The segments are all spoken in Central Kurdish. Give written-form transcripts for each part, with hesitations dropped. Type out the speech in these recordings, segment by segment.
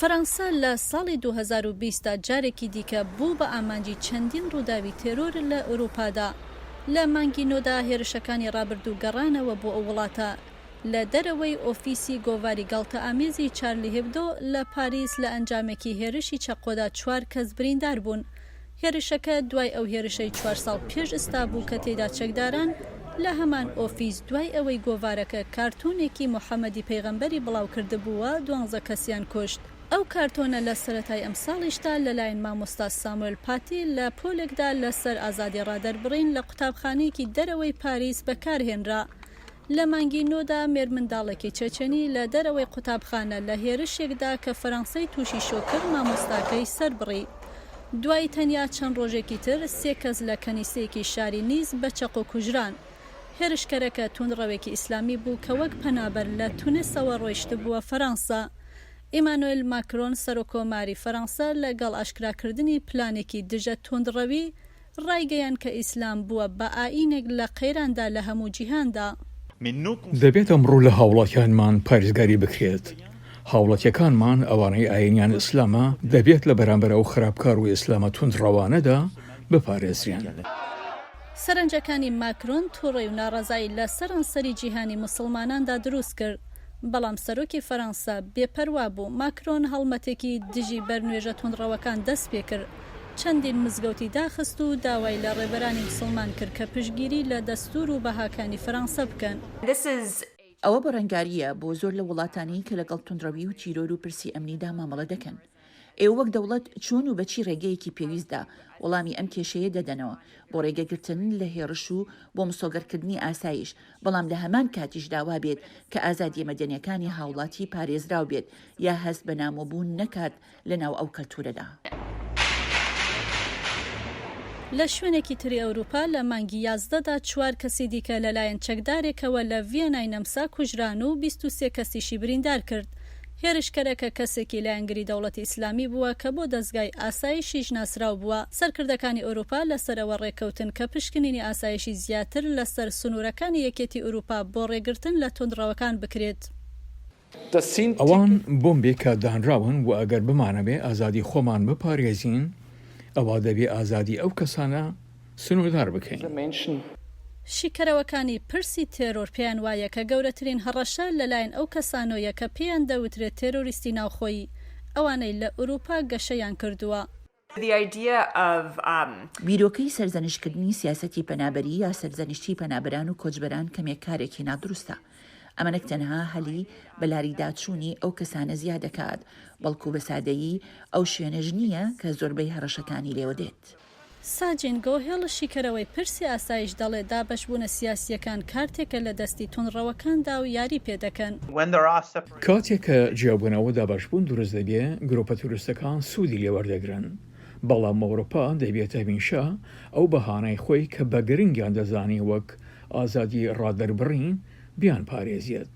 فەرەنسا لە ساڵی 2020 دا جارێکی دیکە بوو بە ئامانجی چەندین ڕووداوی تێرۆر لە ئەوروپادا. لە مانگی نۆدا هێرشەکانی ڕابردوو گەڕانەوە بۆ ئەو وڵاتە. لە دەرەوەی ئۆفیسی گۆڤاری گاڵتەئامێزی چارلی هێبدۆ لە پاریس لە ئەنجامێکی هێرشی چەقۆدا چوار کەس بریندار بوون. هێرشەکە دوای ئەو هێرشەی چوار ساڵ پێش ئستا بوو کە تێیدا چەکداران لە هەمان ئۆفیس دوای ئەوەی گۆڤارەکە کارتۆنێکی موحەمەدی پەیغەمبەری بڵاوکردبووە دوانزە کەسیان کوشت. ئەو کارتۆنە لە سەرەتای ئەمساڵیشدا لەلایەن مامۆستا ساموێل پاتی لە پۆلێکدا لەسەر ئازادی ڕادەربڕین لە قوتابخانەیەکی دەرەوەی پاریس بەکارهێنرا. لە مانگی نۆدا مێرمنداڵێکی چەچەنی لە دەرەوەی قوتابخانە لە هێرشێکدا کە فەرەنسەی تووشی شۆک کرد مامۆستاکەی سەربڕی. دوای تەنیا چەند ڕۆژێکی تر سێ کەس لە کەنیسەیەکی شاری نیس بە چەقۆ کوژران. هێرشکەرەکە توندڕەوێکی ئیسلامی بوو کە وەک پەنابەر لە تونسەوە ڕۆیشتبووە فەرەنسا. ئیمانۆیل ماکرۆن سەرۆککۆماری فەرەنسا لەگەڵ ئاشکراکردنی پلانێکی دژە توندڕەوی ڕایگەیاند کە ئیسلام بووە بە ئایینێک لە قەیراندا لە هەموو جیهاندا. دەبێت ئەمڕۆ لە هاوڵاتیانمان پارێزگاری بکرێت. هاوڵاتیەکانمان ئەوانەی ئایینیان ئیسلامە دەبێت لە بەرامبەر ئەو خراپکار و ئیسلامە توندڕەوانەدا بپارێزرێن. سەرنجەکانی ماکرۆن توڕەی و ناڕەزایی لە سەرانسەری جیهانی موسڵماناندا دروست کرد، بەڵام سەرۆکی فەرەنسا بێ پەروا بوو، ماکرۆن هەڵمەتێکی دژی بەرنوێژە توندڕەوەکان دەستپێکرد، چەندین مزگەوتی داخست و داوای لە ڕێبەرانی موسڵمان کرد کە پشتگیری لە دەستوور و بەهاکانی فەرەنسە بکەن. ئەوە بەرەنگارییە بۆ زۆر لەو وڵاتانەی کە لەگەڵ توندڕەوی و تیرۆر و پرسی ئەمنیدا مامەڵە دەکەن. ئێوە وەک دەوڵەت چۆن و بە چی ڕێگەیەکی پێویستدا وەڵامی ئەم کێشەیە دەدەنەوە بۆ ڕێگەگرتن لە هێڕش و بۆ مسۆگەرکردنی ئاسایش، بەڵام لە هەمان کاتیشدا وا بێت کە ئازادییە مەدەنییەکانی هاوڵاتی پارێزراو بێت یا هەست بە نامۆبوون نەکات لەناو ئەو کەلتورەدا. لە شوێنێکی تری ئەوروپا لە مانگی 11 دا چوار کەسی دیکە لەلایەن چەکدارێکەوە لە ڤیەنای نەمسا کوژران و 23 کەسیشی بریندار کرد. هێرشکەرەکە کەسێکی لایەنگری دەوڵەتی ئیسلامی بووە کە بۆ دەزگای ئاسایشیش ناسراو بووە. سەرکردەکانی ئەوروپا لەسەر ئەوە ڕێککەوتن کە پشکنینی ئاسایشی زیاتر لەسەر سنوورەکانی یەکێتی ئەوروپا بۆ ڕێگرتن لە توندڕەوەکان بکرێت. ئەوان بۆمبێک کە دانراون و ئەگەر بمانەوێ ئازادی خۆمان بپارێزین ئەوا دەبێ ئازادی ئەو کەسانە سنووردار بکەین. شیکەرەوەکانی پرسی تێرۆر پێیان وایە کە گەورەترین هەڕەشە لەلایەن ئەو کەسانۆیە کە پێیان دەوترێت تێرۆریستی ناوخۆیی، ئەوانەی لە ئورووپا گەشەیان کردووە. بیرۆکەی سەرزەنشتکردنی سیاسەتی پەنابەری یا سەرزەنشتی پەنابەران و کۆچبەران کەمێک کارێکی نادروستە. ئەمە نەک تەنها هەلی بەلاریداچوونی ئەو کەسانە زیاد دەکات، بەڵکو بە سادەیی ئەو شوێنەش نییە کە زۆربەی هەڕەشەکانی لێوە دێت. ساجین گۆهێڵ شیکەرەوەی پرسی ئاسایش دەڵێت دابەشبوونە سیاسییەکان کارتێکە لە دەستی توندڕەوەکاندا و یاری پێدەکەن. کاتێک کە جیابوونەوە و دابەشبوون دروست دەبێ، گروپە تیرۆریستەکان سوودی لێ وەردەگرن. بەڵام ئەوروپا دەبێت هەمیشە ئەو بەهانەی خۆی کە بە گرنگیان دەزانی وەک ئازادی ڕادەربڕین بیانپارێزێت.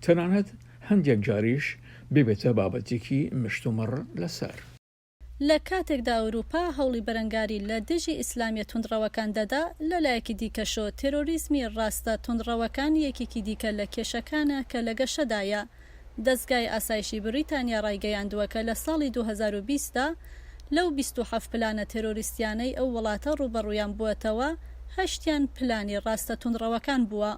تەنانەت هەندێک جاریش ببێتە بابەتێکی مشتومڕ لەسەر. لە کاتێکدا ئەوروپا هەوڵی بەرەنگاری لە دژی ئیسلامیە توندڕەوەکان دەدا، لە لایەکی دیکەشۆ تێرۆریزمی ڕاستە توندڕەوەکان یەکێکی دیکە لە کێشەکانە کە لە گەشەدایە. دەزگای ئاسایشی بریتانیا ڕایگەیاندووە کە لە ساڵی 2020 دا لەو 27 پلانە تێرۆریستیانەی ئەو وڵاتە ڕووبەڕوویان بووەتەوە، هەشتیان پلانی ڕاستە توندڕەوەکان بووە.